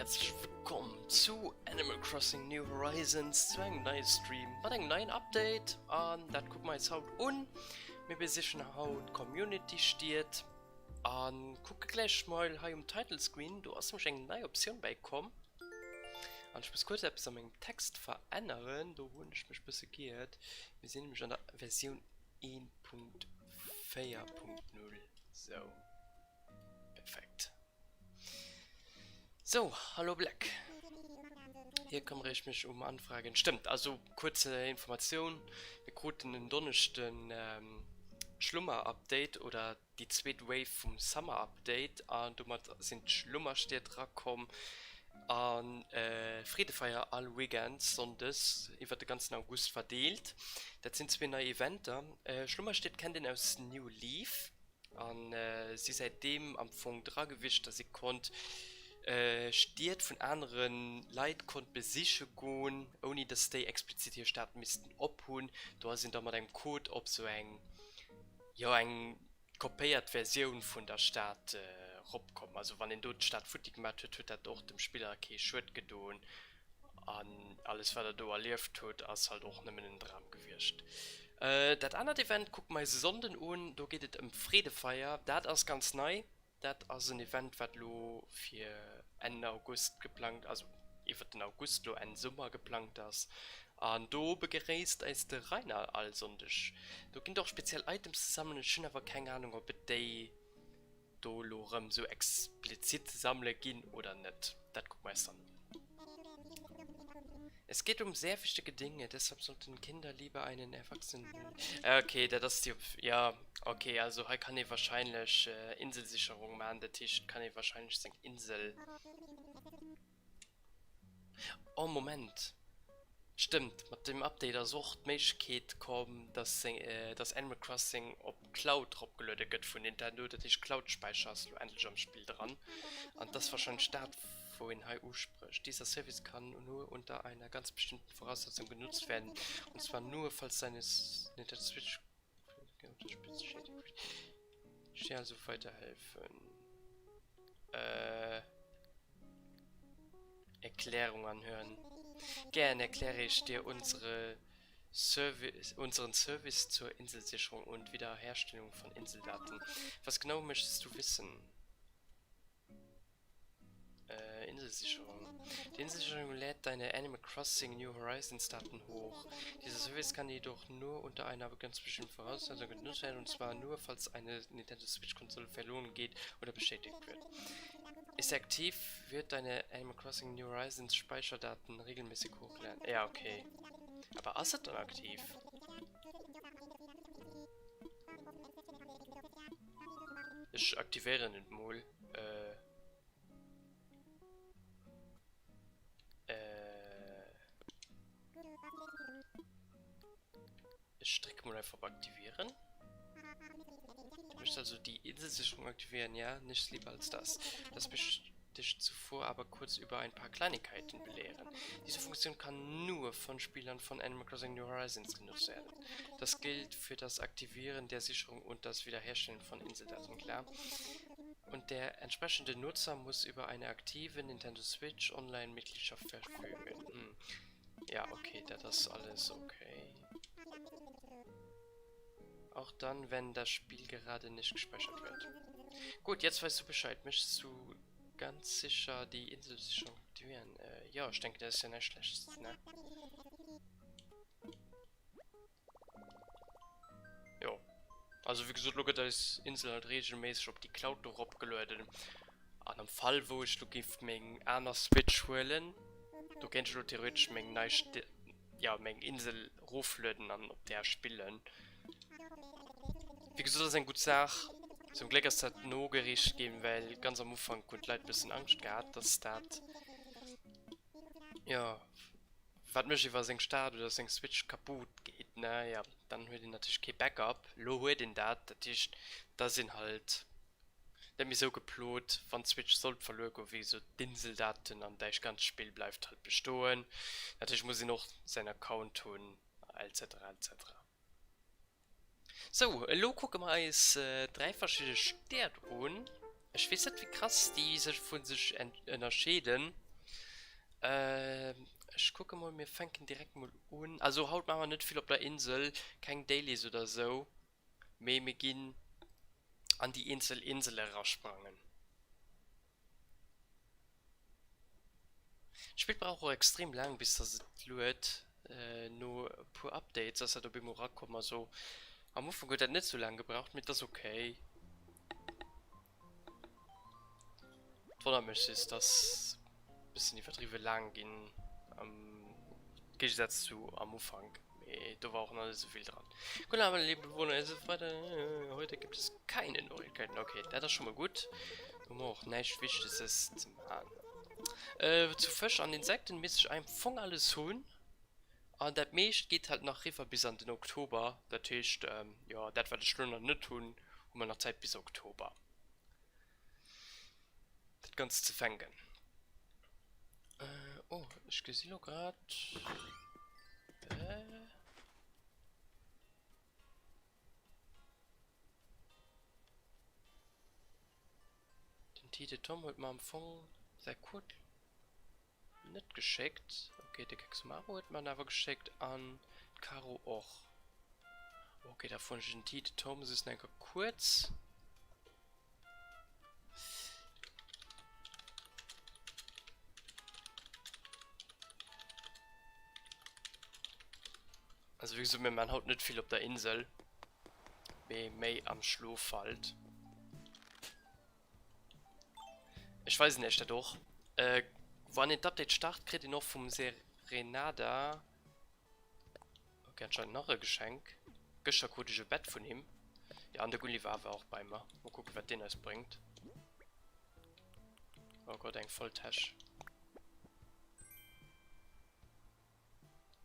häerzlech wëllkomm zu Animal Crossing New Horizons zu engem neie Stream mat engem neien Update an dat kucke mer eis haut un. Mir besichen haut d'Community Stied a kucke gläich mol hei um Title Screen, do ass nämlech eng nei Optioun bäikomm an ech muss kuerz eppes a mengem Text veränneren, do hunn ech mech bësse giert. Mir sinn nämlech an der Versioun 1.4.0, sou. Perfekt. So, hallo Black. Hier kümmere ich mich um Anfragen. Stimmt, also kurze Informatioun. Mir kruten en Donneschden ähm, d'Schlummer-Update oder déi zweet Wave vum Summer-Update an domat sinn d'Schlummerstied rakomm an äh, Freedefeier all Weekend sonndes iwwer de ganzen August verdeelt. Dat sinn zwee nei Eventer. Äh, Schlummerstied kennt een aus New Leaf. An si säitdeem am Fong dra gewiescht, dass ee konnt Stied vun anere Leit konnt besiche goen, ouni dass déi explizit hir Stad missten ophunn. Do ass een da mat engem Code op sou eng, jo eng kopéiert Versioun vun der Stad ropkomm. Also wann een do d'Stad futti gemat huet, huet dat och dem Spiller kee Schued gedoen. An alles wat der do erlieft hutt ass halt och nëmmen en Dram gewiescht. Dat anert Event kucke mer eis e Sonnden un, do geet et ëm d'Freedefeier. Dat ass ganz nei, dat ass en Event wat elo fir Enn August geplangt, also iwwert den August elo Enn Summer geplangt ass. An do begréisst eis de Rainer all Sonndeg. Do ginn et och speziell Items ze sammelen, ech hunn awer keng Anung ob et déi do elo erëm esou explizit sammele ginn oder net, dat kucke mer eis dann un. Es geht um sehr wichtige Dinge, deshalb sollten Kinder lieber einen Erwachsenen. Okay, dat ass déi, ja, okay, also hei kann ee wahrscheinlech Inselsicherung maachen, dat heescht, et kann ee wahrscheinlech seng Insel. Oh Moment, stëmmt, mat dem Update ass och d'Méiglechkeet komm, dass dass Animal Crossing op Cloud eropgeluede gëtt vun Nintendo. Dat heescht Cloud-Späicher ass elo endlech am Spill dran an et ass wahrscheinlech dat wou een hei uspricht. Dieser Service kann nur unter einer ganz bestimmten Voraussetzung genutzt werden und zwar nur falls deine Nintendo Switch Ech also weiterhelfen. Äh. Erklärung anhören. Gern erkläre ich dir unsere Service, unseren Service zur Inselsicherung und Wiederherstellung von Inseldaten. Was genau möchtest du wissen? Äh, Inselsicherung. Die Inselsicherung lädt deine Animal Crossing New Horizons Daten hoch. Dieser Service kann jedoch nur unter einer ganz bestimmten Voraussetzung genutzt werden, und zwar nur, falls eine Nintendo Switch Konsole verloren geht oder beschädigt wird. Ist sie aktiv, wird deine Animal Crossing New Horizons Speicherdaten regelmäßig hochgeladen. Ja, okay. Aber ass et dann aktiv? Ech aktivéieren et mol. Äh. Äh. Ech drécke mol einfach op aktivieren. Du möchtest also die Inselsicherung aktivieren, ja? Nichts lieber als das. Lass mich dich zuvor aber kurz über ein paar Kleinigkeiten belehren. Diese Funktion kann nur von Spielern von Animal Crossing New Horizons genutzt werden. Das gilt für das Aktivieren der Sicherung und das Wiederherstellen von Inseldaten, klar? Und der entsprechende Nutzer muss über eine aktive Nintendo Switch Online-Mitgliedschaft verfügen. Hm. Ja, okay, dat ass alles okay. Auch dann, wenn das Spiel gerade nicht gespeichert wird. Gut, jetzt weißt du Bescheid. Möchtest du ganz sicher die Inselsicherung aktivieren? Äh, ja, ich denke, das ist ja nicht schlecht, ne? Jo. Also wéi gesot, lo gëtt eis Insel halt regelméisseg op déi Cloud do eropgelueden. An am Fall wou ech lo géif meng aner Switch huelen, do kéint ech lo theoretesch meng nei St ja meng Insel eroflueden an op där spillen. Wéi gesot ass eng gutt Saach. Zum Gléck ass dat nogeriicht ginn, well ganz am Ufank hunn d'Leit bëssen Angscht gehat, dass dat jo Wat mécht ee wa seng Stad oder seng Switch kaput geet? Ne ja, dann huet een natierlech kee Backup. Elo huet een dat, dat heescht da sinn halt net méi sou geplot wann d'Switch sollt verluer goen. Wéi gesot d'Inseldaten an däi ganzt Spill bleift halt bestoen. Natierlech muss een och säin Account hunn etc etc. Sou, elo kucke mer eis 3 verschidde Stäert un. Ech weess net wéi krass déi sech vu sech ënnerscheeden. Ech kucke mol, mir fänken direkt mol un. Also haut maache mer net vill op der Insel, keng Dailies oder sou, mee mir ginn an déi eenzel Insele rasprangen. D'Spill brauch och extrem laang bis dass et lued. No e puer Updates ass dat op eemol rakomm. Also am Ufank huet dat net sou laang gebraucht, mee et ass ok. Et wonnert mech just dass e bëssen iwwerdriwwe laang ginn am Géigesaz zu am Ufank, mee do war och nach net esou vill dran. Guten Abend liebe Bewohner, es ist Freitag, heute gibt es keine Neuigkeiten. Okay, dat ass scho mol gutt. Do hu mer och näischt Wichteges ze man. Zu Fësch an Insekten misst ech am Fong alles hunn. An dat meescht geet halt nach riwwer bis an den Oktober. Dat heescht, jo, dat wat ech lo nach net hunn, hu mer nach Zäit bis Oktober dat Ganzt ze fänken. Oh, ech gesi lo grad. Den Tite Tom huet mer am Fong säi Code net geschéckt. Ok, de Kexmaru huet mer en awer geschéckt an d'Caro och. Ok, da froen ech den Tite Tom soss nach eng Kéier kuerz. Also wéi gesot, mir man haut net vill op der Insel, mee méi am Schlof halt. Ech weisen iech dat och. Äh, wann een d'Update start, kritt een och vum Serenada ok anscheinend nach e Geschenk. Gëschter krut ech e Bett vun him. Ja, an de Gulliver war och bei mer. Mol kucken, wat deen eis bréngt. Oh Gott, eng voll Täsch.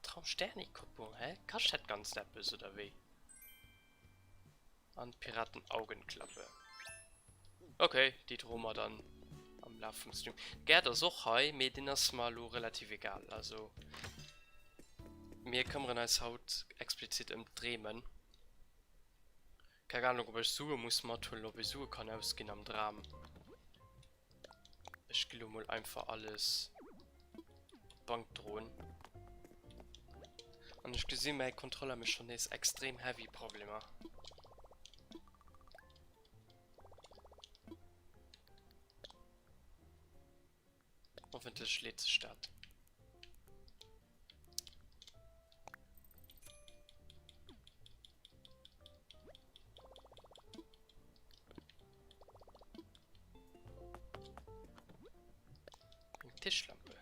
Traumsterni-Kopplung, hä? Kascht dat Ganzt eppes, oder wéi? An d'Piraten-Augenklappe. Ok, déi droe mer dann am Laf vum Stream. Gerd ass och hei, mee deen ass mer elo relativ egal. Also, mir këmmeren eis haut explizit ëm d'Dreemen. Keng Ahnung, ob ech Sue muss mathuelen, ob ech Sue kann ausginn am Dram. Ech gi lo mol einfach alles op d'Bank droen. An ech gesi mäi Kontroller mécht schonn nees extrem heavy Problemer. Hoffentlech leet sech dat. Eng Tischlampe.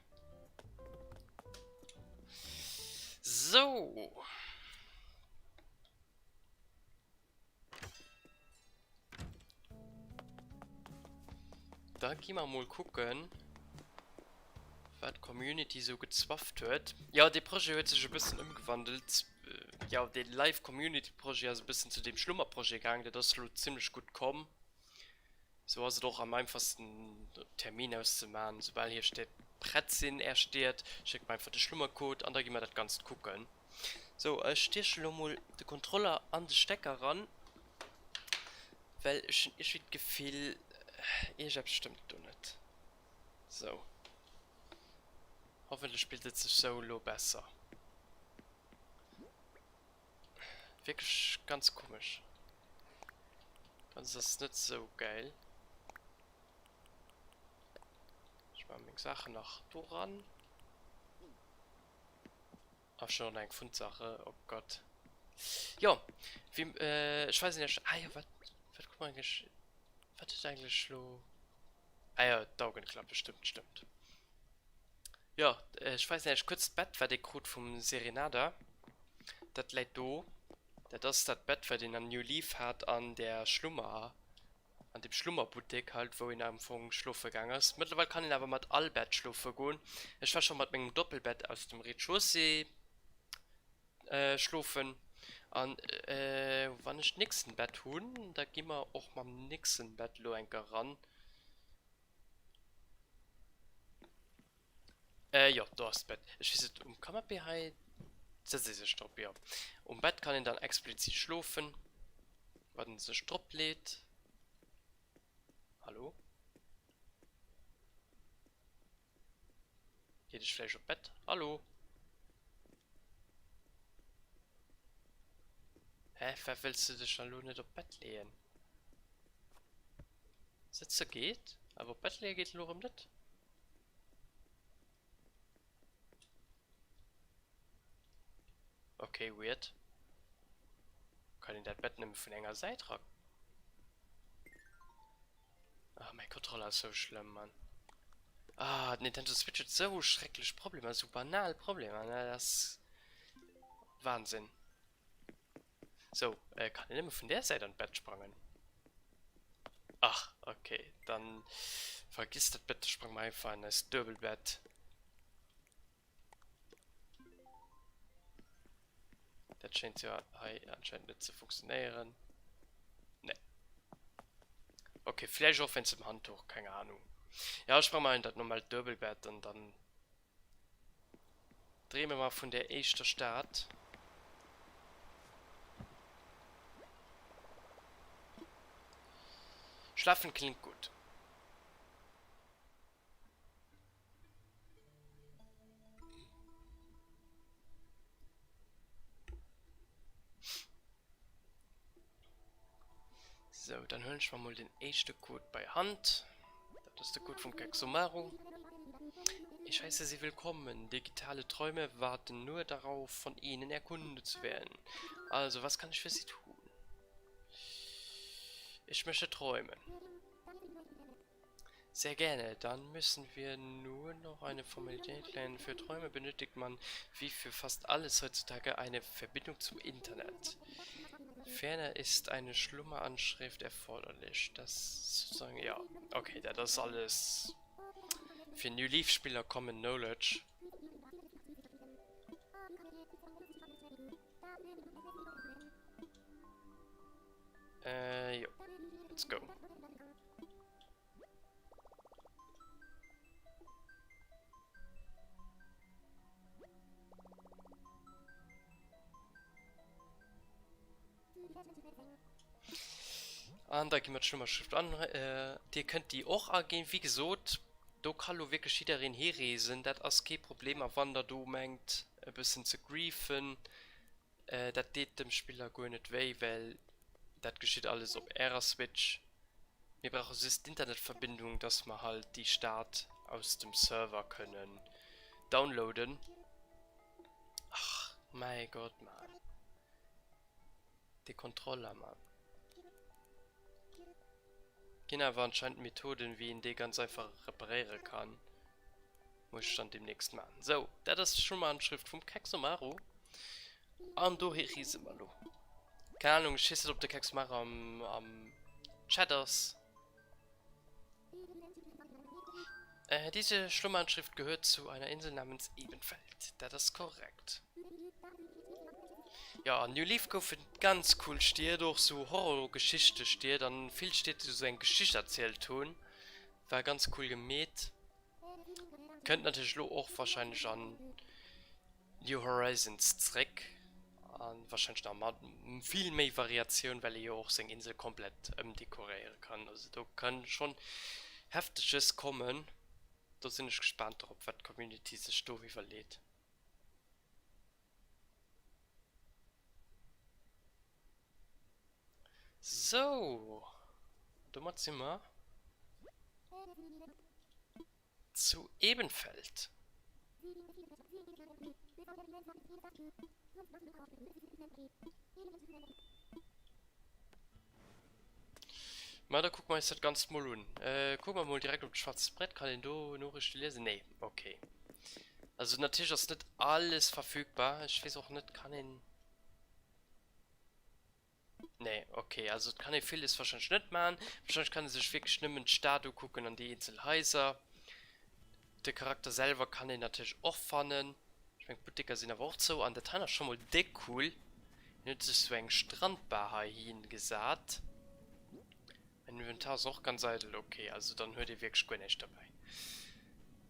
So. Da gi mer mol kucken, wat d'Community sou gezwafft huet. Jo, dee Projet huet sech e bëssen ëmgewandelt. Jo, dee Live-Community-Projet ass e bëssen zu deem Schlummer-Projet gaang. Dat ass elo zimlech gutt komm. Sou ass et och am einfachsten Termin auszemaachen. Soubal hir Stied prett sinn, är Stied, schéckt mer einfach de Schlummercode an da gi mer dat Ganzt kucken. Sou, ech stieche lo mol de Kontroller an de Stecker ran, well ech hunn iergendwéi d'Gefill, iergeppes stëmmt do net. Sou, hoffentlech spillt et sech sou lo besser. Wierklech ganz komesch. Ganz ass net sou geil. Ech maache meng Saachen nach do ran. Ach schon eng Fundsache, oh Gott. Jo, wie, äh, ech weisen iech, ah jo, wat, wat kuck mer eigentlech, wat huet eigentlech lo, ah jo, d'Augenklappe, stëmmt, stëmmt. Jo, ech weisen iech kuerz d'Bett, wat ee krut vum Serenada. Dat läit do. Dat ass dat Bett, wat een an New Leaf hat an der Schlummer, an dem Schlummerbuttek halt, wou een am Fong schlofe gaang ass. Mëttlerweil kann een awer mat all Bett schlofe goen. Ech war scho mat mengem Doppelbett aus dem Rez-de-chaussée schlofen. An wann ech d'nächsten Bett hunn, da gi mer och mam nächsten Bett elo eng Kéier ran. Äh, jo, do ass d'Bett. Ech weess net, um Canapé hei sëtzt ee sech drop, jo. Um Bett kann een dann explizit schlofen, wann een sech drop leet. Hallo? Lee dech vläicht op d'Bett. Hallo? Hä, wat wëlls de dech dann elo net op d'Bett leeën? Sëtze geet, awer op d'Bett leeë geet elo erëm net. Ok, weird. Kann een dat Bett nëmme vun enger Säit ra. Ah, mäi Controller ass sou schlëmm, Mann. Ah, d'Nintendo Switch huet sou schrecklech Problemer, sou banal Problemer, ne, dat ass Wahnsinn. Sou, äh, kann een nëmme vun där Säit an d'Bett sprangen? Ach, ok, dann vergiss dat Bett, da sprange mer einfach an eist Duebelbett. Dat schéint jo hei anscheinend net ze funktionéieren. Nee. Okay, vläicht och wéinst dem Handtuch, keng Ahnung. Ja, ech brauch mol dat normaalt Duebelbett an dann dreeme mer vun der éischter Stad. Schlafen klingt gut. Sou, dann huelen ech mer mol den éischte Code bei Hand. Dat ass de Code vum Kexomaru. Ich heiße Sie willkommen. Digitale Träume warten nur darauf, von Ihnen erkundet zu werden. Also, was kann ich für Sie tun? Ich möchte träumen. Sehr gerne, dann müssen wir nur noch eine Formalität klären. Für Träume benötigt man, wie für fast alles heutzutage, eine Verbindung zum Internet. Ferner ist eine Schlummeranschrift erforderlich. Das sozusagen, ja, okay, dat ass alles fir New Leaf Spiller Common Knowledge. Äh, jo, let's go. An da gi mer d'Schlummerschrëft an. Dir kënnt déi och aginn. Wéi gesot, do ka lo wierklech jiddereen hireesen, dat ass kee Problem. A wann der do mengt e bëssen ze griefen, Dat deet dem Spiller guer net wéi, well dat geschitt alles op ärer Switch. Mir brauche just d'Internetverbindung, dass mer halt déi Stad aus dem Server kënnen downloaden. Ach mäi Gott, Mann. Dee Kontroller, Mann. Ginn awer anscheinend Methoden, wéi een dee ganz einfach reparéiere kann. Muss ech dann demnächst maachen. Sou, dat ass d'Schummerhandschrëft vum Kexomaru. An dohi reese mer elo. Keng Ahnung, ech weess net, ob de Kexomaru am, am Chat ass. Äh, diese Schlummerhandschrift gehört zu einer Insel namens Ebenfeld. Dat ass korrekt. Jo, an New Leaf goufen ganz cool Stied, och sou Horrorgeschichte-Stied an vill Stied, déi sou eng Geschicht erzielt hunn. War ganz cool gemeet. Kënnt natierlech elo och wahrscheinlech an New Horizons zréck an wahrscheinlech nach mat vill méi Variatioun, well ee jo och seng Insel komplett ëmdekoréiere kann. Also do kann schonn Hefteges kommen. Do sinn ech gespaant drop, wat d'Community sech do iwwerleet. Sou, domat si mer zu Ebenfeld. Ma da kucke mer eis dat Ganzt mol un. Kucke mer mol direkt op d'schwaarzt Brett. Kann een do Noriichte liesen? Nee, okay. Also natierlech ass net alles verfügbar. Ech weess och net, kann een. Nee, okay, also et kann ee villes wahrscheinlech net maachen. Wahrscheinlech kann ee sech wierklech nëmmen d'Stad ukucken an déi eenzel Haiser. De Charakter selwer kann een natierlech och fannen. Ech mengen d'Butteker sinn awer och zou. An dat hei ass scho mol déck cool. Hien huet sech sou eng Strandbar heihi gesat. Mäin Inventar ass och ganz eidel. Okay, also dann huet ee wierklech guer näischt derbäi.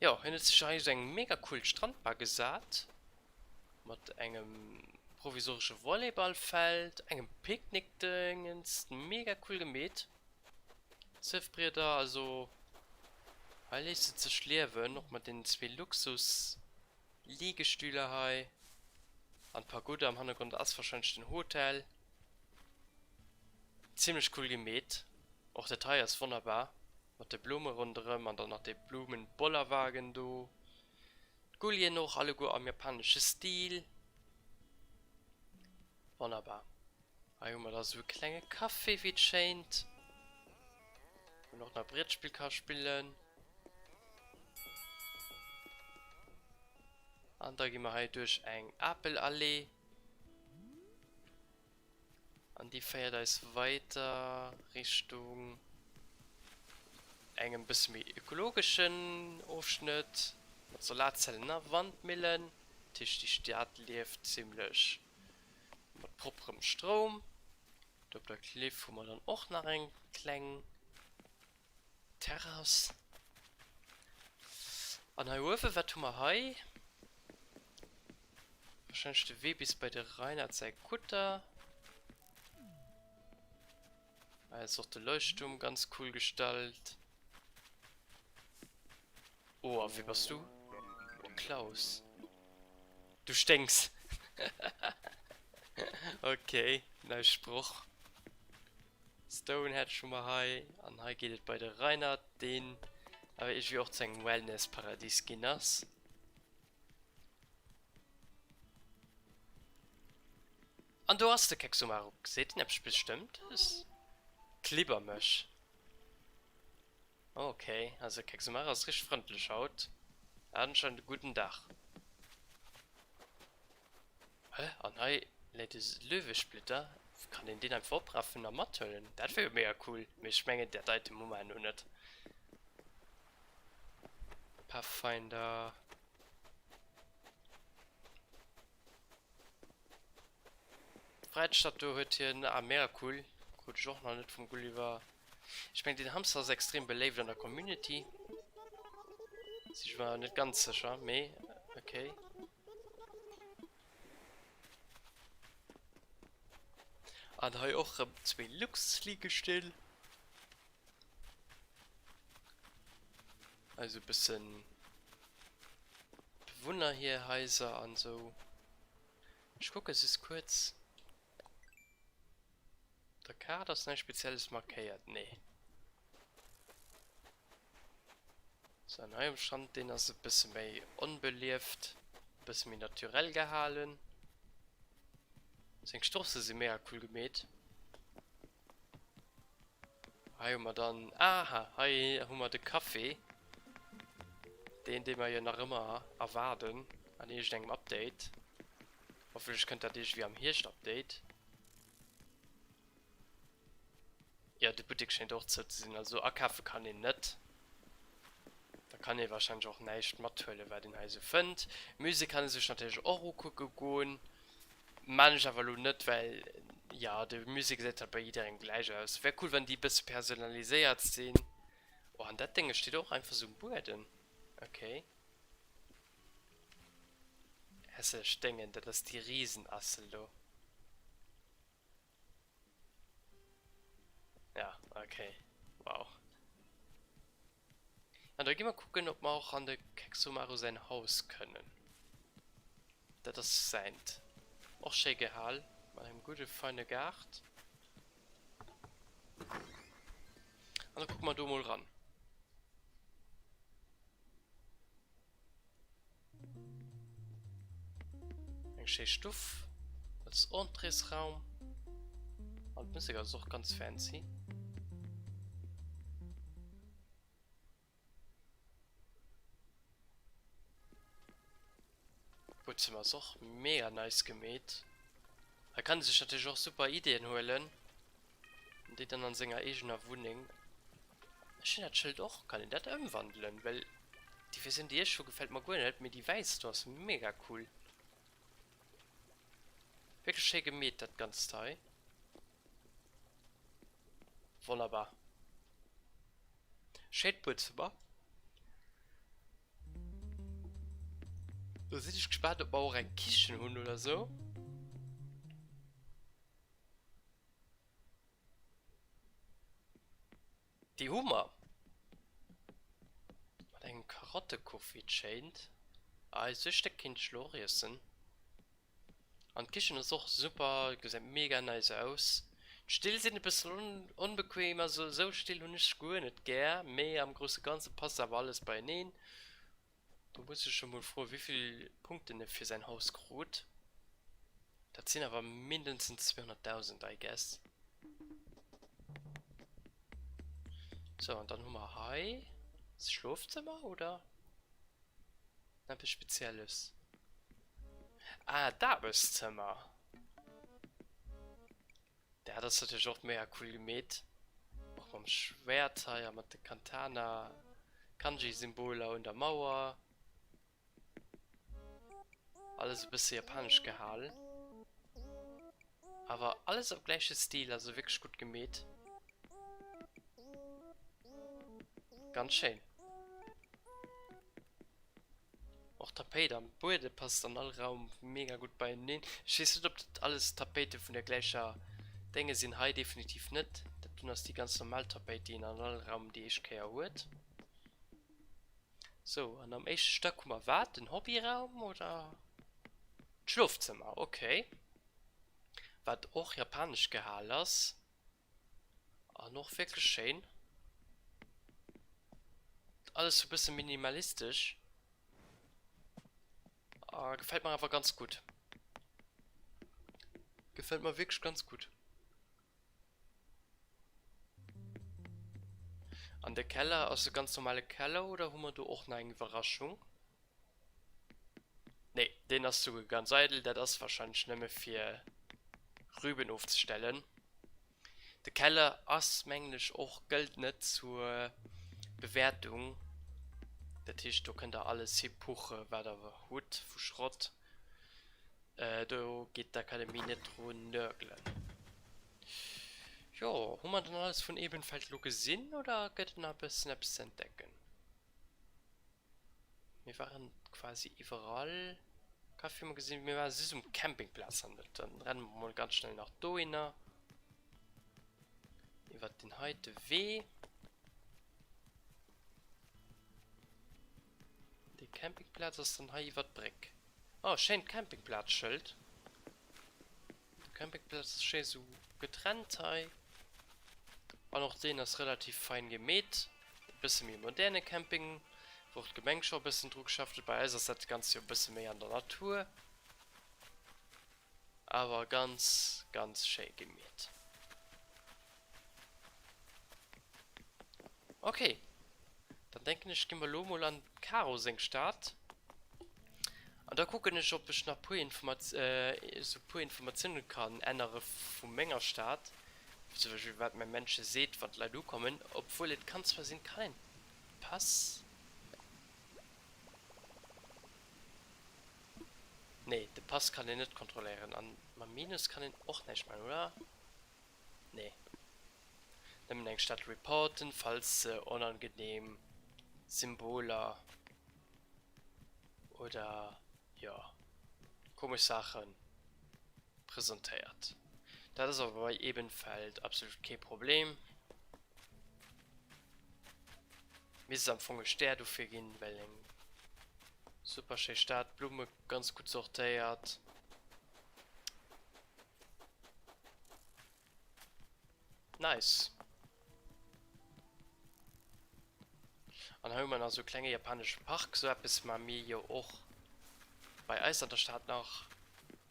Jo, hien huet sech hei sou eng mega cool Strandbar gesat. Mat engem provisoresche Volleyballfeld, engem Picknickdéngens, mega cool gemeet. Surfbrieder, also. Hei léisst et sech liewen, och mat deenen zwee Luxus-Liegestühler hei. An d'Pagoda am Hannergrond ass wahrscheinlech den Hotel. Zimlech cool gemeet. Och dat hei ass wonnerbar mat de Blume ronderëm an dann nach dee Blumen-Bollerwagen do. D'Gullien och alleguer am japanesche Stil. Wonnerbar. Hei hu mer da sou e klenge Café wéi et schéint, wou een och nach Brietspill ka spillen. An da gi mer hei duerch eng Apelallee. An déi féiert eis weiter Richtung engem bësse méi ökologeschen Ofschnëtt mat Solarzellen a Wandmillen. Dat heescht, déi Stad lieft zimlech mat propperem Stroum. Do op der Cliff hu mer dann och nach eng kleng Terrass. An hei uewen, wat hu mer hei? Wahrscheinlech de Wee bis bei de Reinhard säi Kutter. Hei ass och de Leuchtturm ganz cool gestallt. Oh, a wie bass du? De Klaus. Du sténks! Okay, nei Sproch. Stonehenge hu mer hei. An hei geet et bei de Reinert, deen awer iergendwéi och zu engem Wellness-Paradies ginn ass. An do ass de Keksumaru. Seet en eppes Bestëmmtes? Klibbermech. Ok, also Keksumaru ass richteg frëndlech haut. Er hat anscheinend e gudden Dag. Hä? An hei läit e Löwesplitter. Kann een deen einfach oprafen a mathuelen? Dat wier jo mega cool. Mee ech mengen dat Item hu mer herno net. Pathfinder. D'Fräiheetsstadt do huet hien, ah mega cool, krut ech och nach net vum Gulliver. Ech mengen den Hamster ass extrem beléift an der Community. Si ech mer net ganz sécher, mee okay. An hei och rëm zwee Luxusliegestill. Also e bëssen Bewunner hier Haiser an sou. Ech kucke just kuerz. Op der Kaart ass näischt Spezielles markéiert, nee. Sou, an hei um Strand, deen ass e bësse méi onbelieft, e bësse méi naturell gehalen. Seng Stroosse si mega cool gemeet. Hei hu mer dann, aha, hei hu mer de Café, deen, dee mer jo nach ëmmer erwaarden an iergendengem Update. Hoffentlech kënnt dat iergendwéi am Hierscht-Update. Jo, de Buttek schéint och zou ze sinn, also akafe kann een net. Da kann ee wahrscheinlech och näischt mathuelen, wat een hei esou fënnt. Musée kann ee sech natierlech och ukucke goen, maan ech awer elo net, well jo, de Musée gesäit halt bei jidderengem gläich aus. Wär cool, wann déi e bësse personaliséiert sinn. Oh, an dat Dénge steet och einfach esou um Buedem, okay. Hässlech Déngen, dat ass déi Riesenassel do. Ja, okay. Wow. An da gi mer kucken, ob mer och an de Keksumaru säin Haus kënnen. Dat ass säint. Och schéi gehal, mat engem gudde feine Gaart. An da kucke mer do mol ran. Eng schéi Stuff als Entréesraum. An d'Musek ass och ganz fancy. D'Buedzëmmer ass och mega nice gemeet. Hei kann ee sech natierlech och super Ideeën huelen an déi dann an senger eegener Wunneng. Ech hunn dat Schëld och, kann een dat ëmwandelen? Well déi Versioun déi ech hu gefält mer guer net, mee déi wäiss do ass mega cool. Wierklech schéi gemeet dat ganzt hei. Wonnerbar. Schéint Buedzëmmer. Lo sinn ech gespaant ob mer och eng Kichen hunn oder sou. Déi hu mer. Karottekuch, wéi et schéint. Ah, esou e Stéck kéint ech elo och iessen. An d'Kichen ass och super, gesäit mega nice aus. D'Still sinn e bëssen onbequem, also esou Still hunn ech guer net gär, mee am grousse Ganze passt awer alles beieneen. Do muss ech emol froen, wéivill Punkten e fir säin Haus krut. Dat sinn awer mindestens 200.000, I guess. Sou, an dann hu mer hei d'Schlofzëmmer, oder? Eppes Spezielles? Ah, d'Aarbechtszëmmer. Dat ass natierlech och mega cool gemeet. Och mam Schwäert hei a mat de Kantana Kanji Symboler un der Mauer. Alles e bësse japanesch gehal. Awer alles am gläiche Stil, also wierklech gutt gemeet. Ganz schéin. Och d'Tapéit am Buede passt an all Raum mega gutt beieneen. Ech weess net op dat alles Tapéite vun der gläicher Dénge sinn, hei definitiv net. Dat dunn ass déi ganz normal Tapéit déi een an all Raum déi éischt Kéier huet. Sou, an am éischte Stack hu mer wat? Den Hobbyraum oder d'Schlofzëmmer? Ok. Wat och japanesch gehal ass. An och wierklech schéin. Alles sou bësse minimalistesch. A gefält mer awer ganz gutt. Gefält mer wierklech ganz gutt. An de Keller ass e ganz normale Keller oder hu mer do och nach eng Iwwerraschung? Nee, deen ass souguer ganz eidel. Dat ass wahrscheinlech nëmme fir Rüben ofzestellen. De Keller ass mengen ech och, gëllt net zur Bewäertung. Dat heescht do kënnt der alles hipuche wat der hutt vu Schrott. Do geet d'Akademie net dru nörgelen. Jo, hu mer dann alles vun Ebenfeld lo gesinn oder gëtt et nach e bëssen eppes ze entdecken? Mir waren quasi iwwerall. Café hu mer gesinn. Mir ware just um Campingplaz nach net. Dann renne mer mol ganz schnell nach dohinner. Iwwert den heite Wee. Déi Campingplaz ass dann hei iwwert d'Bréck. Oh, schéint Campingplazschëld. De Campingplaz ass schéi sou getrennt hei. An och deen ass relativ fein gemeet. E bësse méi moderne Camping, wou och d'Gemeng scho e bëssen dru geschafft huet. Bei eis ass dat Ganzt jo e bësse méi an der Natur. Awer ganz, ganz schéi gemeet. Ok, dann denken ech gi mer lo mol an d'Caro seng Stad an da kucken ech op ech nach puer Informat sou puer Informatiounen kann ännere vu menger Stad, wéi zum Beispill wat mäi Männche seet wann d'Leit ukommen, obwuel et kann zwar sinn, kann een Pass? Nee, de Pass kann een net kontrolléieren an mam Minus kann een och näischt maachen, oder? Nee. Nëmmen eng Stad reporten, falls se onangenehm Symboler oder jo komesch Saache presentéiert. Dat ass awer bei Ebenfeld absolut kee Problem. Misst am Fong e Stär dofir ginn, well eng super schéi Stad, Blumme ganz gutt sortéiert. Nice. An hei hu mer nach esou e klenge japanesche Park. Sou eppes ma mir jo och bei eis an der Stad nach.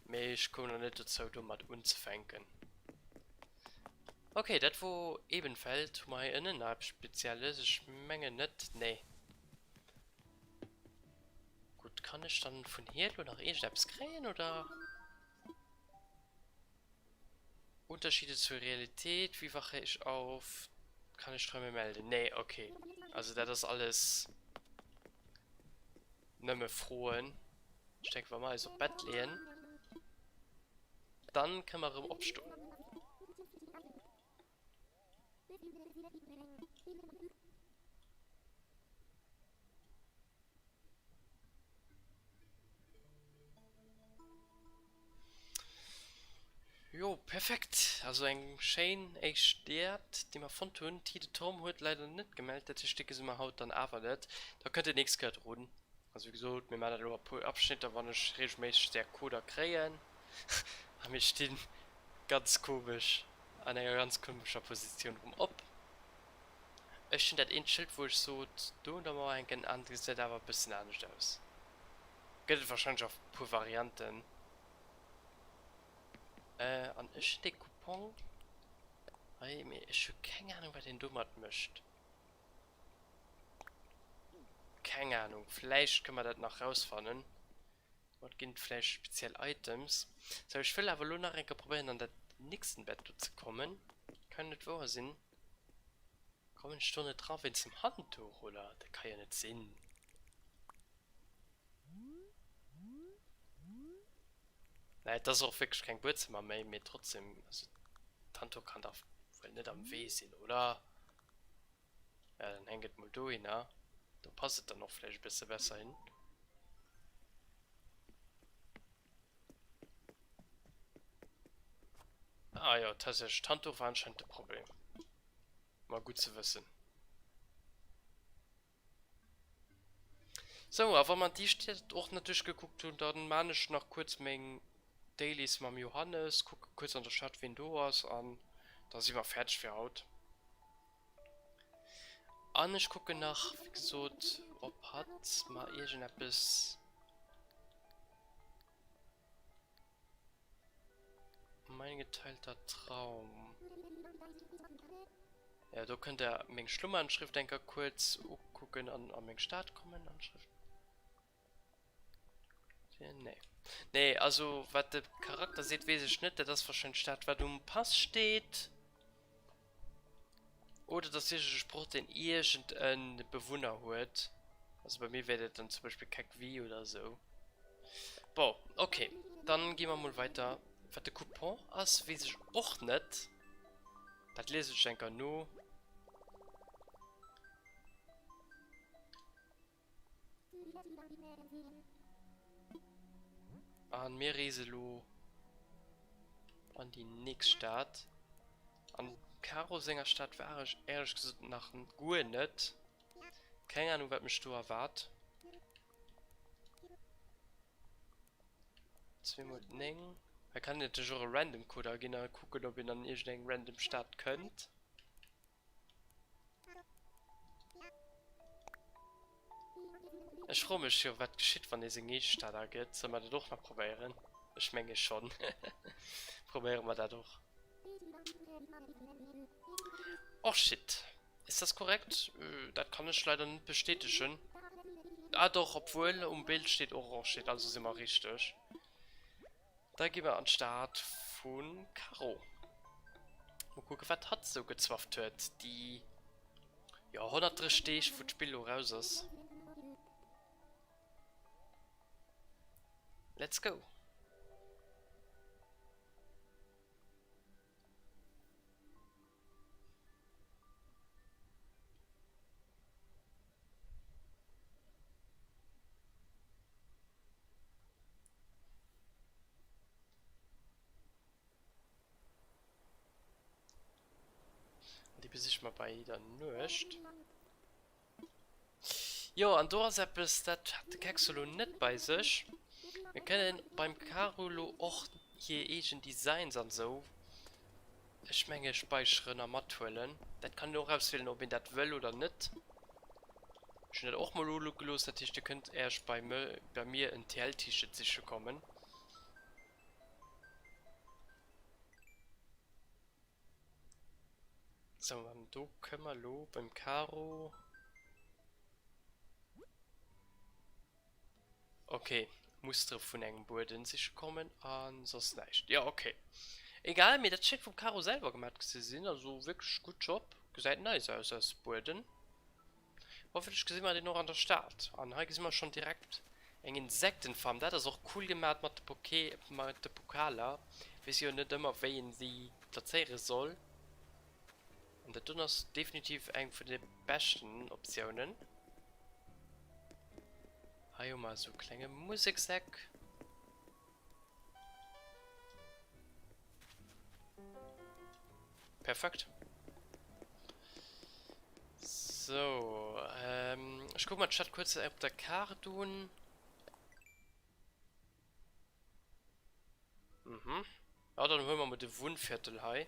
Mee ech koum nach net dozou domat unzefänken. Ok, dat wor Ebenfeld. Hu mer hei ënnen nach eppes Spezielles? Ech mengen net, nee. Gutt, kann ech dann vun hir elo nach iergendeppes kréien, oder? Unterschiede zur Realität, wie wache ich auf, kann ich Träume melden? Nee, okay. Also dat ass alles nëmme Froen. Ech denke wa mer eis op d'Bett leeën, dann kënne mer erëm opstoen. Jo, perfekt! Also eng schéin éischt Diät, déi mer fonnt hunn. D'Tide Tom huet leider net gemellt, dat heescht, déi gesi mer haut dann awer net. Da kënnt Dir nächst Kéier drun. Also wéi gesot, mir maachen dat elo a puer Abschnitter, wann ech reegelméisseg där Coder kréien. A mir stinn ganz komesch an enger ganz komescher Positioun erëm op. Ech hunn dat eent Schëld, wou ech sot, do un der Mauer hänken, an et gesäit awer e bëssen anescht aus. Gëtt et warscheinlech och e puer Varianten. Äh, an ech hunn dee Coupon hei, mee ech hu keng Ahnung, wat een domat mécht. Keng Ahnung, vläicht kënne mer dat nach rausfannen. Domat ginn et vläicht speziell Items. Sou, ech wëll awer elo nach eng Kéier probéieren, an dat nächsten Bett do ze kommen. Kann net wouer sinn. Kommen ech do net dra wéinst dem Handtuch, oder? Dat ka jo net sinn. Naja, et ass och wierklech keng Buedzëmmer méi, mee trotzdem, also d'Handtuch kann dach wuel net am Wee sinn, oder? Ja, dann hänk et mol dohinner. Do passt et dann och vläicht e bësse besser hin. Ah jo, tatsächlech, d'Handtuch war anscheinend de Problem. Ma gutt ze wëssen. Sou, a wa mer déi Stied och nach duerchgekuckt hunn, da maan ech nach kuerz meng Dailies mam Johannes, kucke kuerz an der Stad ween do ass an da si mer fäerdeg fir haut. An ech kucken nach, wéi gesot, ob hatt mer iergendeppes. Mein geteilter Traum. Ja, do kënnt der meng Schlummeranschrift enker kuerz ukucken an a meng Stad kommen. Anschrift. Nee. Nee, also wat de Charakter seet, weess ech net. Dat ass wahrscheinlech dat, wat um Pass steet. Oder dass iergend e Sproch, deen iergend e Bewunner huet. Also bei mir wär dat dann zum Beispill Keck wie oder esou. Bon, ok, dann gi mer mol weiter. Wat de Coupon ass, weess ech och net. Dat liesen ech enker no. An mir reese lo an déi nächst Stad. An Caro senger Stad war ech éierlech gesot nach guer net. Keng Ahnung wat mech do erwaart. Zweemol 9. Hei kann een natierlech och e random Code aginn a kucken ob een an iergendeng random Stad kënnt. Ech froe mech jo wat geschitt wann ee seng eege Stad agëtt. Solle mer dat och nach probéieren? Ech menge schonn. Probéiere mer dat och. Och shit. Ist das korrekt? Dat kann ech leider net bestätegen. Ah doch, obwuel um Bild steet och Orchid, also si mer richteg. Da gi mer an d'Stad vu Caro. Mol kucke wat hatt esou gezwafft huet déi, jo, 130 Deeg wou d'Spill elo raus ass. Let's go! An déi besiche mer bei der Nuecht. Jo, an do ass eppes, dat hat de Kexo lo net bei sech. Mir kënnen beim Caro lo och hir eegen Designs an esou, ech menge späicheren a mathuelen. Dat kann een och auswielen, ob een dat wëll oder net. Ech hunn dat och mol ugelooss, dat heescht dir kënnt äerch bei bei mir en TL-T-Shirt siche kommen. Sou, an do kënne mer elo beim Caro. Ok, Mustere vun engem Bueden siche kommen a soss näischt. Jo, ok. Egal, mee dat schéngt vum Caro selwer gemat ze sinn, also wierklech gutt Job. Gesäit nice aus, aus Bueden. Hoffentlech gesi mer deen och an der Stad. An hei gesi mer schonn direkt eng Insektenfarm. Dat ass och cool gemat mat de Poké, mat de Pokaler. Weess jo net ëmmer wéi een si plazéiere soll. An dat doen ass definitiv eng vun de beschten Optiounen. Hei hu mer esou klenge Museksäck. Perfekt. Sou, ech kucke mer d'Stad kuerz op der Kaart un. Mhm. Ja, dann huele mer mol de Wunnviertel hei.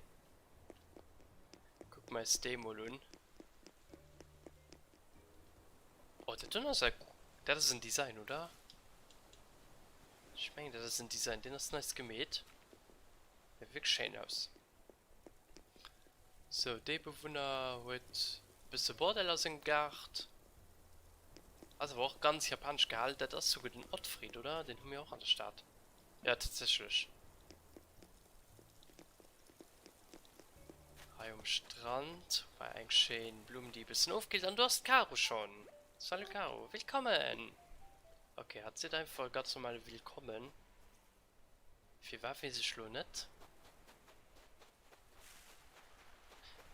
Kucke mer eis dee mol un. Oh, dat do ass e, dat ass en Design, oder? Ech mengen, dat ass en Design. Deen ass nice gemeet. Gesäit wierklech schéin aus. Sou, dee Bewunner huet e bësse Bordell a sengem Gaart. Ass awer och ganz japanesch gehalen. Dat ass souguer den Ottfried, oder? Deen hu mir och an der Stad. Jo, tatsächlech. Hei um Strand war eng schéin Blumm, déi e bëssen ofkillt. An do ass d'Caro schonn. Salut Caro, willkommen! Ok, hatt seet einfach e ganz normale Willkommen. Firwat weess ech lo net.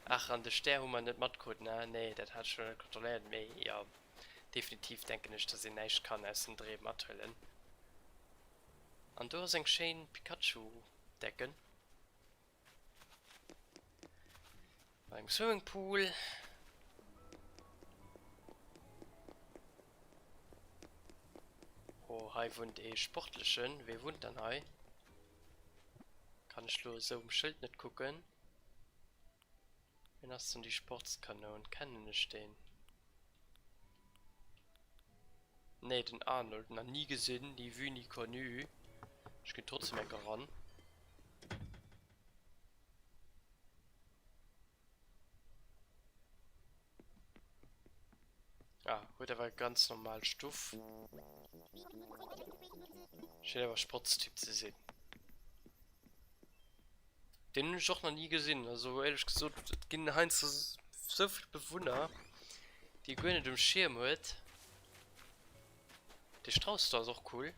Ach, an de Stär hu mer net matkrut, ne? Nee, dat hat ech lo net kontrolléiert, mee jo, definitiv denken ech, dass een näischt kann aus den Dreem mathuelen. An do ass eng schéin Pikachu-Decken. Bei engem Swimmingpool. Oh, hei wunnt ee Sportlechen. Wee wunnt dann hei? Kann ech lo esou um Schëld net kucken. Wien ass denn déi Sportskanoun? Kennen ech deen? Nee, den Arnold nach ni gesinn, ni vu ni connu. Ech ginn trotzdem enker ran. Ah, huet awer ganz normal Stuff. Schéngt awer Sportstyp ze sinn. Deen hunn ech och nach ni gesinn. Also éierlech gesot, et ginn heiansdo sou vill Bewunner, déi ee guer net um Schierm huet. Dee Strauss do ass och cool.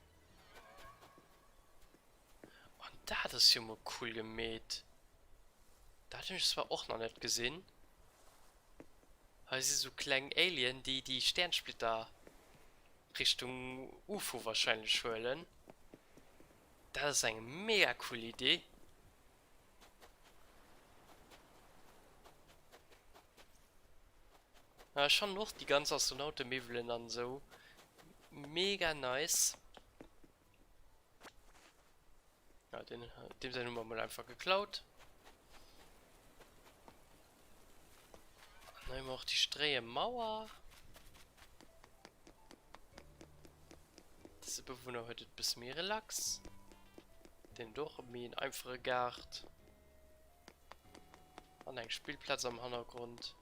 An dat ass jo mol cool gemeet. Dat hunn ech zwar och nach net gesinn. Hei si sou kleng Alien, déi déi Sternsplitter Richtung Ufo wahrscheinlech huelen. Dat ass eng mega cool Idee. Ja, ech fannen och déi ganz Astronautenmiwwelen an esou mega nice. Ja, den, dem säin hu mer mol einfach geklaut. An hei hu mer och déi stréie Mauer. Dëse Bewunner huet et bësse méi relax. Deen huet och méi en einfache Gaart. An eng Spillplaz am Hannergrond.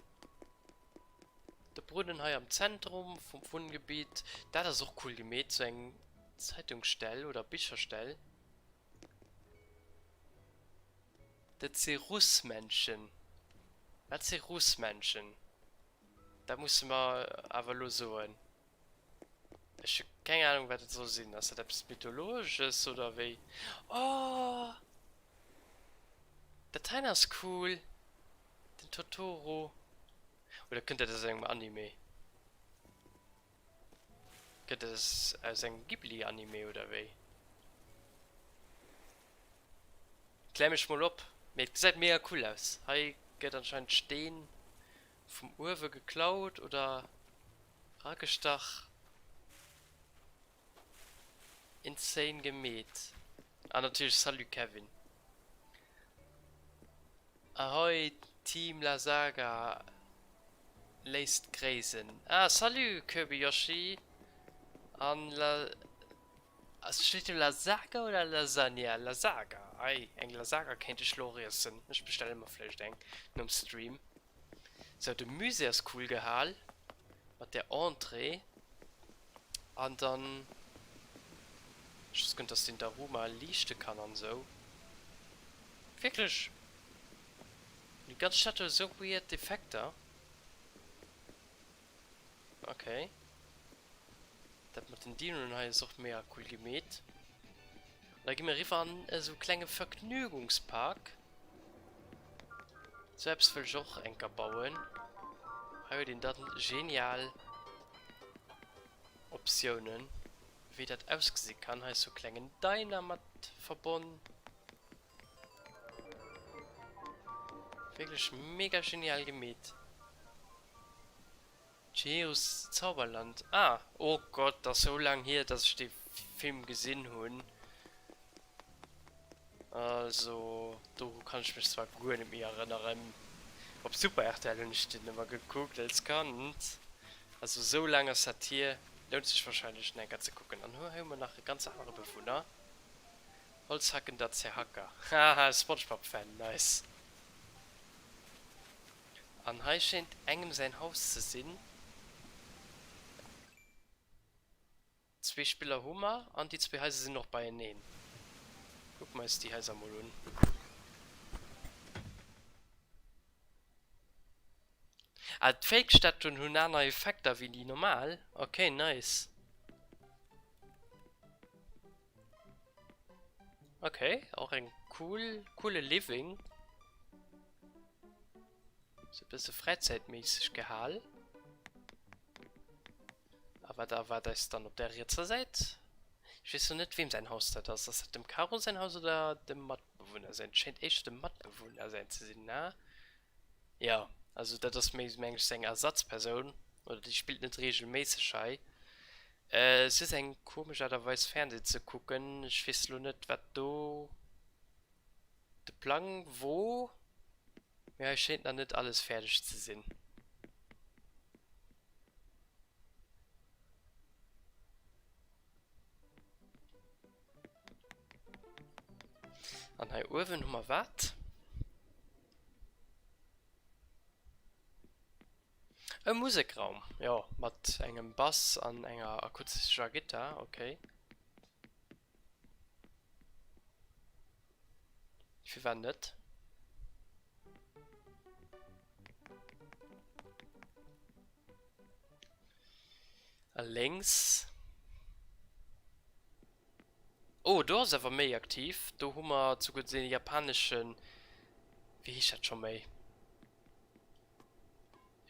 De Brunnen hei am Zentrum vum Wunngebitt. Dat ass och cool gemeet, sou eng Zeitungsstell oder Bicherstell. Dat si Russmännchen. Wat si Russmännchen? Dat musse mer awer elo soen. Ech hu keng Ahnung wat et soll sinn. Ass dat eppes mythologesches oder wéi? Oh! Dat heien ass cool! Den Totoro. Oder kënnt dat aus engem Anime? Kënnt dat aus engem Ghibli Anime oder wéi? Klär mech mol op, mee et gesäit mega cool aus. Hei gëtt anscheinend Steen vum Uewe geklaut oder ragestach. Insane gemeet. An natierlech salut Kevin. Ahoi Team La Saga léisst gréisen. Ah salut Kirby Yoshi an La steet do La Saga oder Lasagna? La Saga ei eng La Saga kéint ech lo och iessen. Ech bestelle mer vläicht eng nom Stream. Sou de Musée ass cool gehal mat der Entrée an dann ech wosst guer net dass den Daruma liichte kann an sou. Wierklech déi ganz Stad huet esou weird Effekter. Ok. Dat mat den Dinoen hei ass och mega cool gemeet. An da gi mir eriwwer an esou klenge Vergnügungspark. Sou eppes wëll ech och enker bauen. Hei huet een dann genial Optiounen, wéi dat ausgesi kann. Hei ass sou klengen Diner mat verbonn. Wierklech mega genial gemeet. Chihiros Zauberland, ah, oh Gott, ass sou laang hier dass ech dee Film gesinn hunn, also doru kann ech mech zwar guer net méi erënneren, op Super rtl hunn ech deen ëmmer gekuckt als Kand, also sou laang ass dat hier, lount sech wahrscheinlech en enker ze kucken. An hei hu mer nach e ganz anere Bewunner, Holzhackender Zerhacker, haha, Spongebob Fan, nice. An hei schéint engem säin Haus ze sinn. Zwee Spiller hu mer an déi zwee Haiser sinn och beieneen. Kucke mer eis déi Haiser mol un. Ah, d'Fake-Statuen hunn aner Effekter wéi déi normal. Ok, nice. Ok, och eng cool, coole Living. Sou e bësse fräizäitméisseg gehal. A wat erwaart eis dann op der rietser Säit? Ech weess lo net, weem säin Haus dat ass. Ass dat dem Caro säin Haus oder dem Matbewunner säin? Et schéint éischter dem Matbewunner säin ze sinn, ne? Jo, also dat ass méi, meng ech, seng Ersatzpersoun. Oder déi spillt net reegelméisseg hei. Et ass eng komesch Aart a Weis Fernseh ze kucken. Ech weess lo net, wat do de Plang wor. Mee hei schéint nach net alles fäerdeg ze sinn. An hei uewen hu mer wat? E Musekraum, jo, mat engem Bass an enger akustescher Gittar, okay. Firwat net? A lénks. Oh, do ass awer méi aktiv. Do hu mer souguer dee japaneschen, wéi heescht dat scho méi?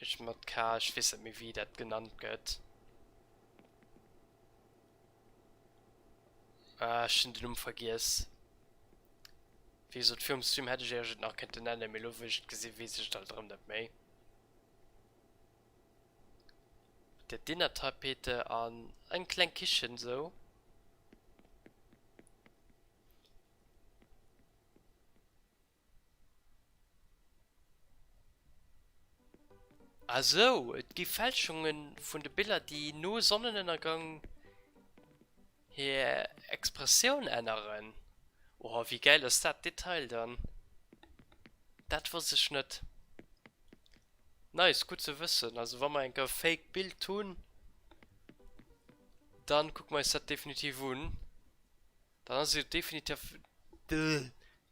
Ech mat K, ech weess net méi wéi dat genannt gëtt. Ah, ech hunn den Numm vergiess. Wéi gesot, virum Stream hätt ech iech et nach kënnten nennen, mee elo wou ech et gesinn, weess ech et alt erëm net méi. Mat der Dinnertapete an eng kleng Kichen sou. Ah sou, et gi Fälschunge vun de Biller déi no Sonnenënnergang hir Expressioun änneren. Oh wéi gäil ass dat Detail dann, dat wosst ech net. Nice, gutt ze wëssen. Also wa mer eng Kéier e fake Bild hunn, dann kucke mer eis dat definitiv un. Dann ass et jo definitiv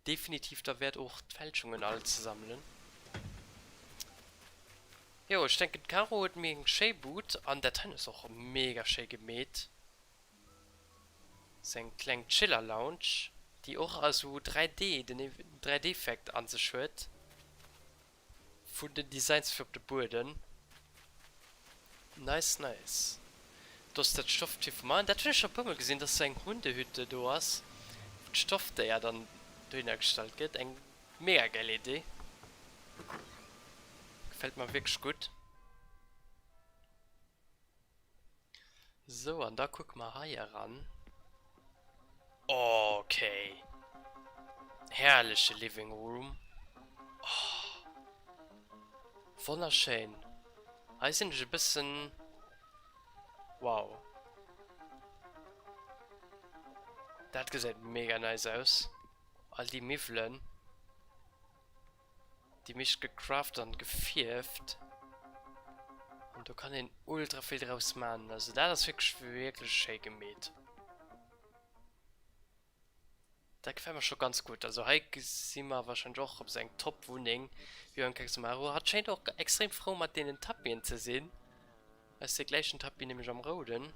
definitiv derwäert och d'Fälschungen all ze sammelen. Jo, ech denken d'Caro huet mir eng schéi Bud an dat hein ass och mega schéi gemeet. Sou eng kleng Chiller Lounge, déi och esou 3D, den 3D Effekt an sech huet. Vun den Designs fir op de Bueden. Nice nice. Do ass dat Stofftier vum Maen. Dat hunn ech scho e puer mol gesinn, dass sou eng Hundehütte do ass, wou d'Stoffdéier dann dohinner gestallt gëtt. Eng mega geil Idee. Gefält mer wierklech gutt. Sou, an da kucke mer hei eran. Ok. Herrleche Living Room. Oh. Wonnerschéin. Hei sinn ech e bëssen... Wow. Dat gesäit mega nice aus. All déi Miwwelen. Déi meescht gecraft an gefierft. An do kann een ultra vill draus man. Also dat ass wierklech wierklech schéi gemeet. Dat gefält mer scho ganz gutt. Also hei gesi mer wahrscheinlech och op eng top Wunneng wéi beim Kexomaru. Hatt schéint och extrem frou mat deenen Tapisen ze sinn. Ass dee gläichen Tapis nämlech am rouden.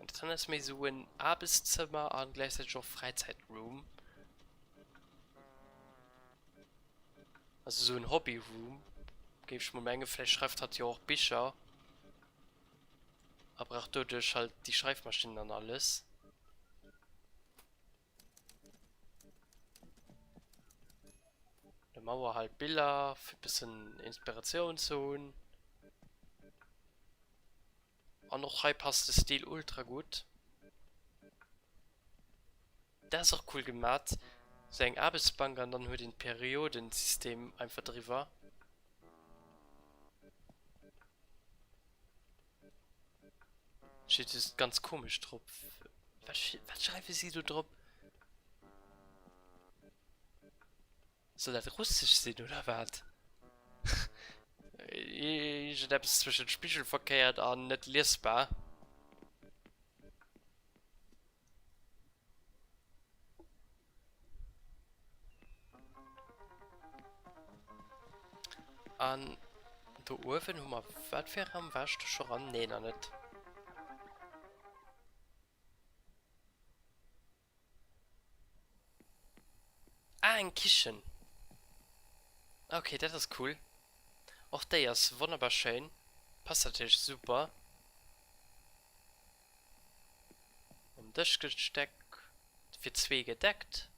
An dat hei ass méi sou en Aarbechtszëmmer an gläichzäiteg och Fräizäitroom. Also sou en Hobbyroom, géif ech mol mengen. Vläicht schreift hatt jo och Bicher a brauch doduerch halt déi Schreifmaschinn an alles. Der Mauer halt Biller fir bëssen Inspiratioun ze hunn. An och hei passt de Stil ultra gutt. Dat ass och cool gemat, sou eng Aarbechtsbank an dann huet een d'Periodensystem einfach driwwer. Steet just ganz komesch drop. Wat schreiwe si do drop? Soll dat russesch sinn oder wat? Iergendeppes zwëschent spigelverkéiert an net liesbar. An do uewen hu mer wat fir e Raum? War ech do scho ran? Nee, nach net. Ah, eng Kichen. Okay, dat ass cool. Och déi ass wonnerbar schéin. Passt natierlech super. Mam Dëschgesteck fir zwee gedeckt.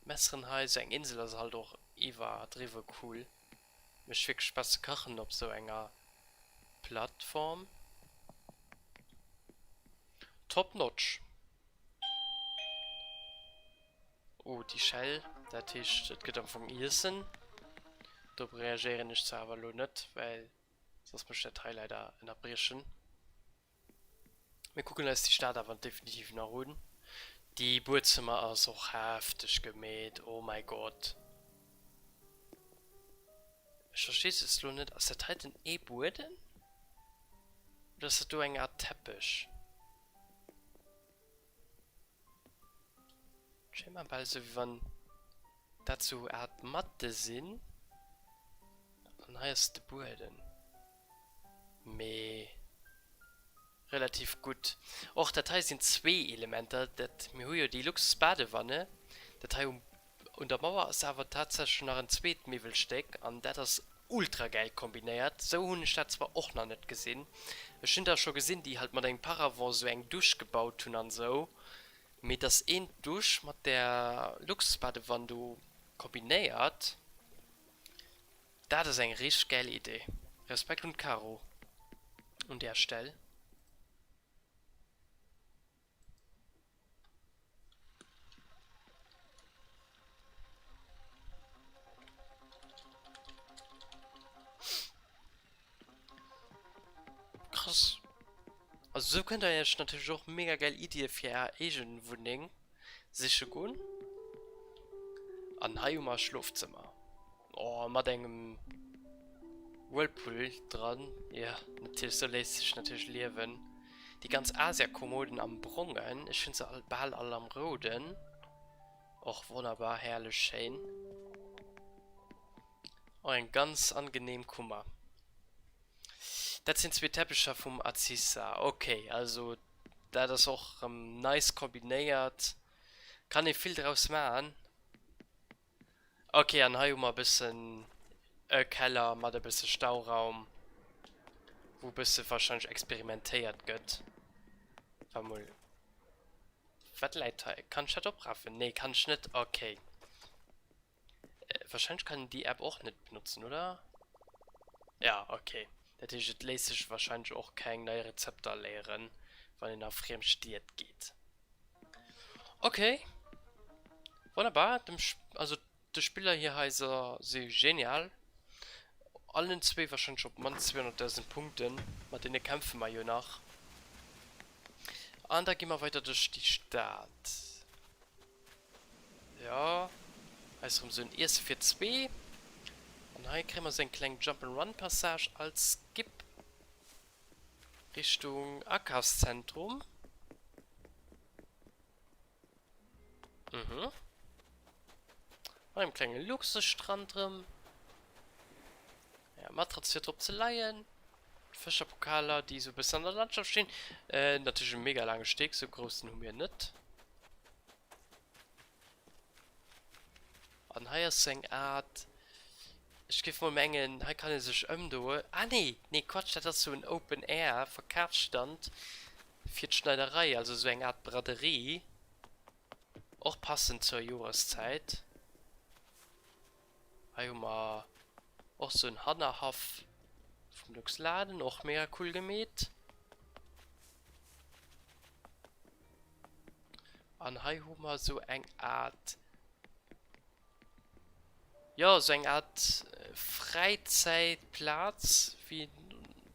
D'Messeren hei, sou eng Insel ass halt och iwwerdriwwe cool. Mécht wierklech Spaass ze kachen op sou enger Plattform. Top notch! Oh déi Schell, dat heescht et gëtt am Fong Iessen. Dorop reagéieren ech zwar awer elo net, well soss muss ech dat hei leider ënnerbriechen. Mir kucken eis déi Stad awer definitiv nach un. Déi Buedzëmmer ass och hefteg gemeet, oh mäi Gott. Ech verstees es lo net, ass dat heiten ee Bueden oder ass dat do eng Art Teppech? Schéngt mer bal esou wéi wann dat sou Art Matte sinn. An hei ass de Bueden. Mee relativ gutt. Och dat hei sinn zwee Elementer. Dat, mir hu jo déi Luxusbadewanne. Dat hei um, un der Mauer ass awer tatsächlech nach en zweet Miwwelstéck an dat ass ultra gäil kombinéiert. Sou hunn ech dat zwar och nach net gesinn. Ech hunn der scho gesinn, déi halt mat engem Paravent sou eng Dusch gebaut hunn an sou. Mee dass een d'Dusch mat där Luxusbadewann do kombinéiert, dat ass eng richteg gäil Idee. Respekt un d'Caro un där Stell. Krass. Also sou kënnt der iech natierlech och mega gäil Iddie fir är eegen Wunneng siche goen. An hei hu mer e Schlofzëmmer. Oh, mat engem Whirlpool dran. Jo, natierlech, sou léisst sech natierlech liewen. Déi ganz Asia-Kommoden am Brongen, ech hunn se all bal all am Rouden. Och wonnerbar, herrlech schéin. Och eng ganz angenehm Kummer. Dat sinn zwee Teppecher vum Azisa. Ok, also dat ass och erëm nice kombinéiert. Kann ee vill draus maachen. Ok, an hei hu mer e bëssen e Keller mat e bësse Stauraum, wou e bësse wahrscheinlech experimentéiert gëtt. War mol, wat läit hei? Kann ech dat oprafen? Nee, kann ech net. Ok. Wahrscheinlech kann een déi App och net benotzen, oder? Ja, ok. Dat heescht, et léisst sech wahrscheinlech och keng nei Rezepter léieren, wann een a friem Stied geet. Ok. Wonnerbar. Dem Sp also de Spiller hir Haiser si genial. Allen zwee wahrscheinlech op d'mannst 200.000 Punkten. Mat deene kämpfe mer jo nach. An da gi mer weider duerch déi Stad. Jo, hei ass erëm sou en Iesse fir zwee. An hei kréie mer sou eng kleng Jump and Run Passage als Skip Richtung Akafszentrum. Mhm. Mat engem klenge Luxusstrand erëm. Ja, Matratz fir drop ze leien. Fëscherpokaler, déi sou e bëssen an der Landschaft stinn. Natierlech e mega laange Steg, sou grouss den hu mir net. An hei ass sou eng Art, ech géif mol mengen, hei kann ee sech ëmdoe. Ah nee, nee Quatsch, dat ass sou en Open Air Verkafsstand fir d'Schneiderei, also sou eng Art Braderie, och passend zur Joreszäit. Hei hu mer och sou en Hannerhaff vum Luxladen, och mega cool gemeet. An hei hu mer sou eng Art, jo sou eng Art Fräizäitplaz, wéi een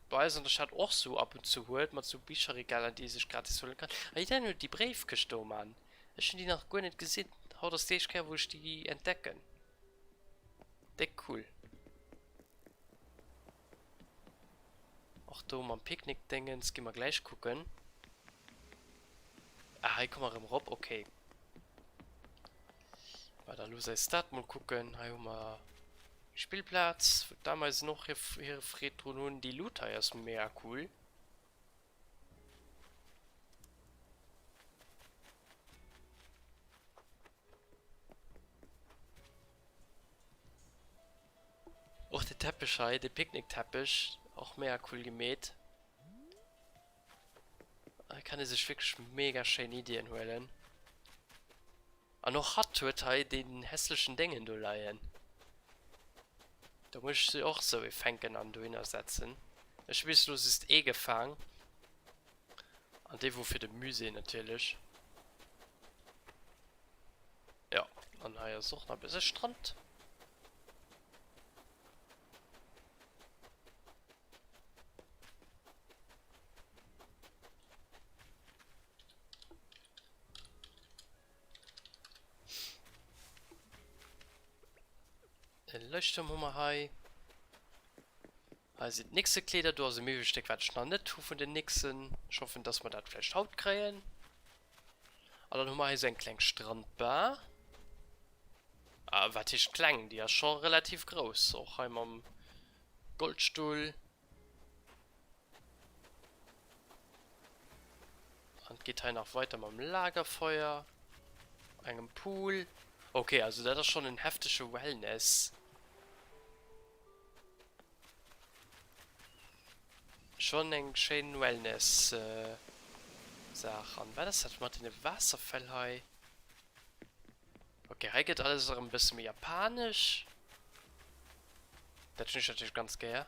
bei eis an der Stad och sou ab und zu huet, mat sou Bicherregaler, déi ee sech gratis huele kann. A jiddereen huet déi Bréifkëscht do, Mann. Ech hunn déi nach guer net gesinn. Haut ass déi éischt Kéier, wou ech déi entdecken. Déck cool. Och do mam Picknick-Déngens gi mer gläich kucken. Ah, hei komme mer erëm erop, okay. Ma da looss eis dat mol kucken. Hei hu mer Spillplaz, wou d'Ameisen och hir Freed drun hunn. Déi Luut hei ass mega cool. Och de Teppech hei, de Picknickteppech, och mega cool gemeet. Hei kann ee sech wierklech mega schéin Iddien huelen. An och hatt huet hei deen hässlechen Déngen do leien. Do muss ech se och sou ee fänken an dohinner setzen. Ech hu bis elo just ee gefaang. An dee wor fir de Musée natierlech. Jo, an hei ass och nach e bësse Strand. E Leuchtturm hu mer hei. Hei sinn d'Nixekleeder. Do ass e Miwwelstéck, wat ech nach net hu vun den Nixen. Ech hoffen, dass mer dat vläicht haut kréien. An dann hu mer hei esou eng kleng Strandbar. Ah, wat heescht kleng? Déi ass scho relativ grouss. Och hei mam Goldstull. An et geet hei nach weiter mam Lagerfeuer, engem Pool. Okay, also dat ass schonn en heftege Wellness. Schonn eng schéin Wellness Saach. An wat ass dat mat deene Waasserfäll hei? Ok, hei gëtt alles erëm e bësse méi japanesch. Dat hunn ech natierlech ganz gär.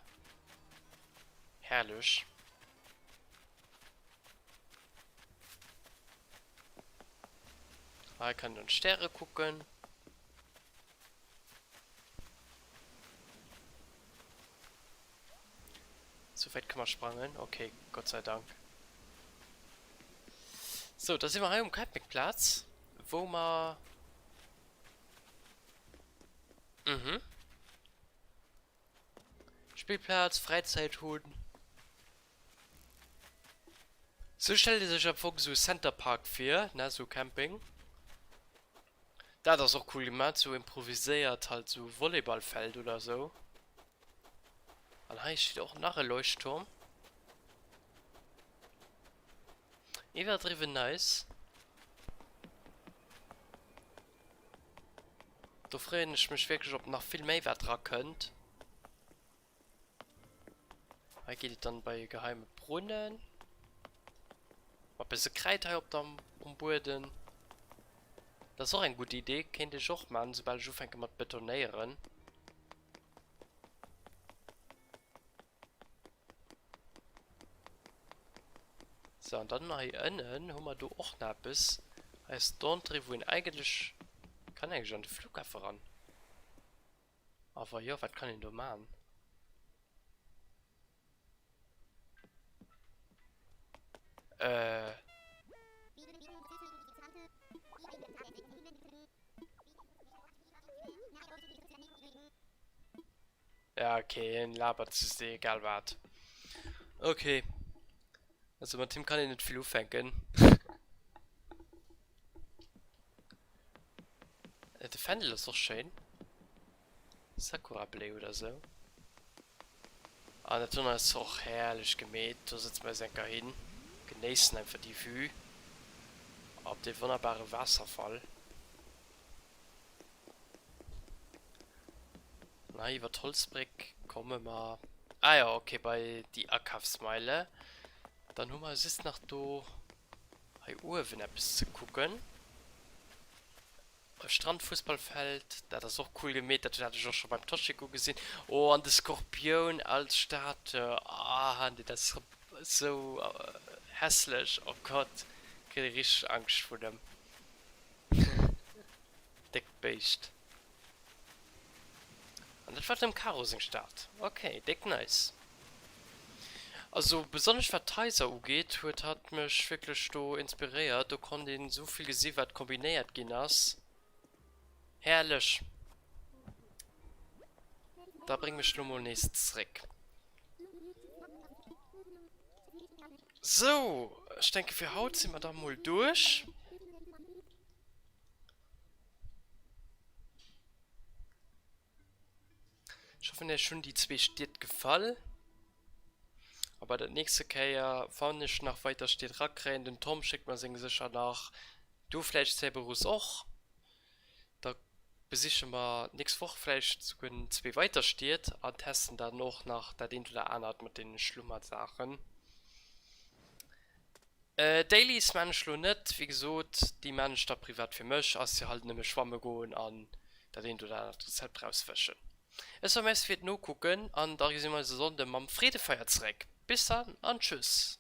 Herrlech. Hei kann een an d'Stäre kucken. Sou wäit ka mer sprangen. Ok, Gott sei Dank. Sou, da si mer hei um Campingplaz, wou mer... Mhm. Spillplaz, Fräizäit hunn. Sou stellt ee sech am Fong sou e Center Park vir, ne, sou Camping. Dat ass och cool gemat, sou improviséiert halt sou Volleyballfeld oder sou. An hei steet och nach e Leuchtturm. Iwwerdriwwen nice. Do freeën ech mech wierklech op nach vill méi wat dra kënnt. Hei geet et dann bei e geheime Brunnen. Mat bësse Kräid hei op der um Bueden. Dat ass och eng gutt Idee, kéint ech och man, soubal ech ufänke mat betonéieren. Sou, an dann hei ënnen hu mer do och nach eppes. Hei ass d'Entrée, wou een eigentlech kann eigentlech an de Flughafe ran. A wa jo, wat kann een do man? Äh. Ja, okay, hien labert just egal wat. Okay. Also mat him kann een net vill ufänken. De Fändel ass och schéin. Sakura-Bléi oder sou. An dat do ass och herrlech gemeet. Do sëtze mer eis eng Kéier hin, genéissen einfach déi Vue op dee wonnerbare Waasserfall. An hei iwwer d'Holzbréck komme mer, ah jo, okay, bei déi Akafsmeile. Dann hu mer just nach do hei uewen eppes ze kucken. Strandfussballfeld, dat ass och cool gemeet, dat hat ech och scho beim Toshiko gesinn. Oh, an de Skorpioun als Statue, ah nee, dat ass esou hässlech, oh Gott, kritt ee richteg Angscht vun em. Déckt Béischt. An dat war dem Caro seng Stad. Ok, déck nice. Also besonnesch wat d'Haiser ugeet huet hatt mech wierklech do inspiréiert. Do konnt een esou vill gesi wat kombinéiert ginn ass. Herrlech! Da bréng mech lo mol nees zréck. Sou, ech denke fir haut si mer da mol duerch. Ech hoffen iech hunn déi zwee Stied gefall. A bei der nächste Kéier wann ech nach weiter Stied rakréien, den Tom schéckt mer seng sécher nach, du vläicht Cerberus och, da besiche mer nächst Woch vläicht souguer zwee weiter Stied an testen dann och nach dat eent oder anert mat deene Schlummersaachen. Dailies maan ech lo net, wéi gesoot déi maan ech da privat fir mech, ass jo halt nëmme schwamme goen an dat eent oder anert Rezept rausfëschen. Ech soe Merci fir d'Nokucken an da gesi mer eis e Sonnde mam Freedefeier zeréck. Bis dann an tschüss.